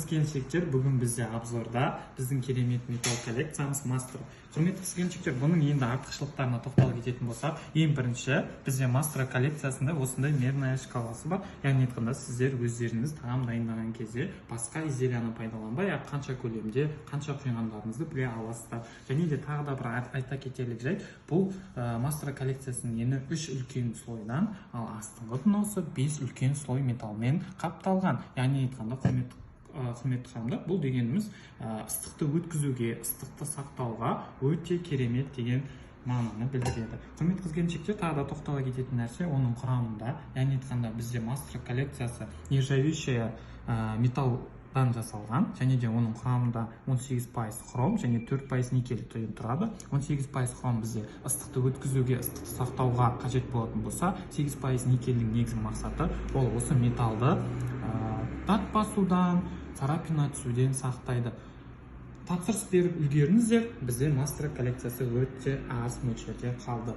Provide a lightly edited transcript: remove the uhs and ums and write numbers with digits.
Құрметті қыз келіншектер, бүгін бізде обзорда біздің керемет металл коллекциямыз Мастер. Құрметті қыз келіншектер, бұның енді артықшылықтарына тоқталып кететін болсақ, ең бірінші бізде Мастер коллекциясында осындай мерная шкаласы бар. Яғни айтқанда, сіздер өздеріңіз тағам дайындаған кезде басқа изделияны пайдаланбай ақ қанша көлемде, қанша құйғандарыңызды біле аласыздар. Және де тағы да бір айта кетерлік жайт: бұл Мастер коллекциясының ені үш үлкен слойдан, ал астыңғы дносы бес үлкен слой металлмен қапталған. Яғни айтқанда, құрметті ханымдар, бұл дегеніміз ыстықты өткізуге, ыстықты сақтауға өте керемет деген мағынаны білдіреді. Құрметті қыз келіншектер, тағы да тоқтала кететін нәрсе оның құрамында. Яғни айтқанда, бізде Мастер коллекциясы нержавеющая металлдан жасалған және де оның құрамында 18% хром және 4% никель деген тұрады. 18% хром бізде ыстықты өткізуге, ыстықты сақтауға қажет болатын болса, 8% никельдің негізгі мақсаты ол осы металлды дат басудан, царапина түсуден сақтайды. Тапсырыс беріп үлгеріңіздер, бізде Мастер коллекциясы өте аз мөлшерде қалды.